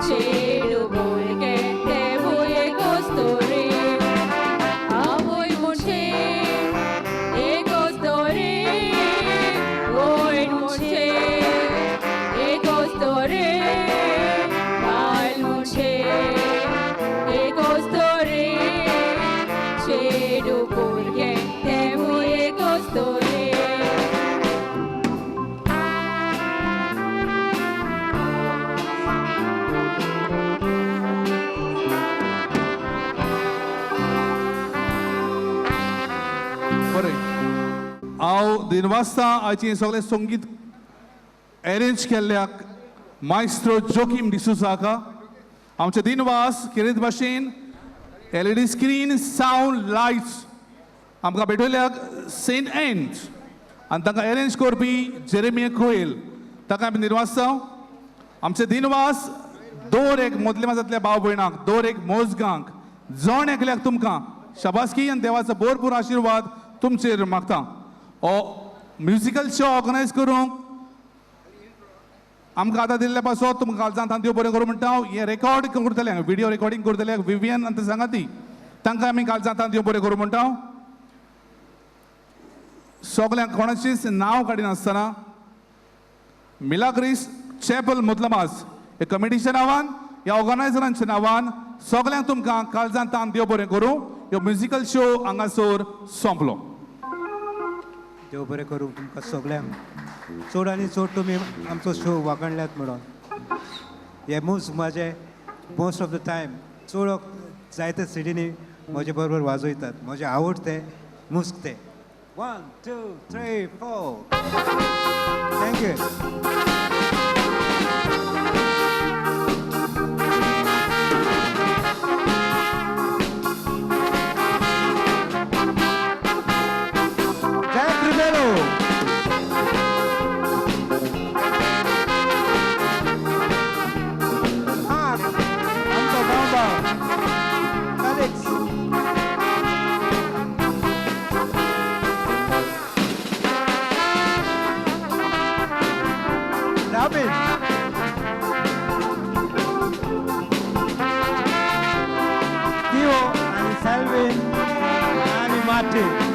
चेडूं भुरगें तेवूय एकच दोरी. आवय म्हणजे एकच दोरी, भयण म्हणजे एकच दोरी, बायल म्हणजे एकच दोरी, चेडूं भुरगें तेवूय एकच दोरी. बरें, हांव दिनवासता आयचें सगळें संगीत अरेंज केल्ल्याक मायस्त्रो जोकीम डिसोजा हाका. आमचे दिनवास खेरीत भाशेन एलईडी स्क्रीन, सावंड, लायट्स आमकां भेटयल्याक सेंट एन्ड आनी तांकां अरेंज करपी जेरेमिया कोयल ताका आमी दिनवासता. आमचे दिनवास दर एक मदले माजांतल्या भाव भयणाक, दर एक मोजगांक, जण एकल्याक तुमकां शाबासकी आनी देवाचो भरपूर आशिर्वाद तुमचेर मागता. हो म्युजिकल शो ऑर्गनायज करूंक आमकां आतां दिल्ले पासत तुमकां कालजांत देव बरें करूं म्हणटा. हांव हें रेकॉर्ड करतले, विडियो रेकॉर्डिंग करतले विवियन आनी सांगाती, तांकां आमी कालजांत देव बरें करूं म्हणटा. सगल्यांक कोणाचीच नांव काडिनासतना मिलाग्रीस चॅपल मुदलमास हे कमिटीच्या नांवान, ह्या ऑर्गनायझरांच्या नांवान सगल्यांक तुमकां कालजांत देव बरें करूं. ह्यो म्युजिकल शो हांगासर सोंपलो. देव बरें करूं तुमकां सगल्यांक. चड आनी चड तुमी आमचो शो वागणल्यात म्हणून हे मुज म्हाजे मोस्ट ऑफ the time चड जायते सिटींनी म्हजे बरोबर वाजयतात. म्हजें आवडते मुस्क तें. 1 2 3 4. Thank you. Jack Rebello. Mark, आमचो बाबा, Felix. Robin. Theo आनी Selvin आनी Martin.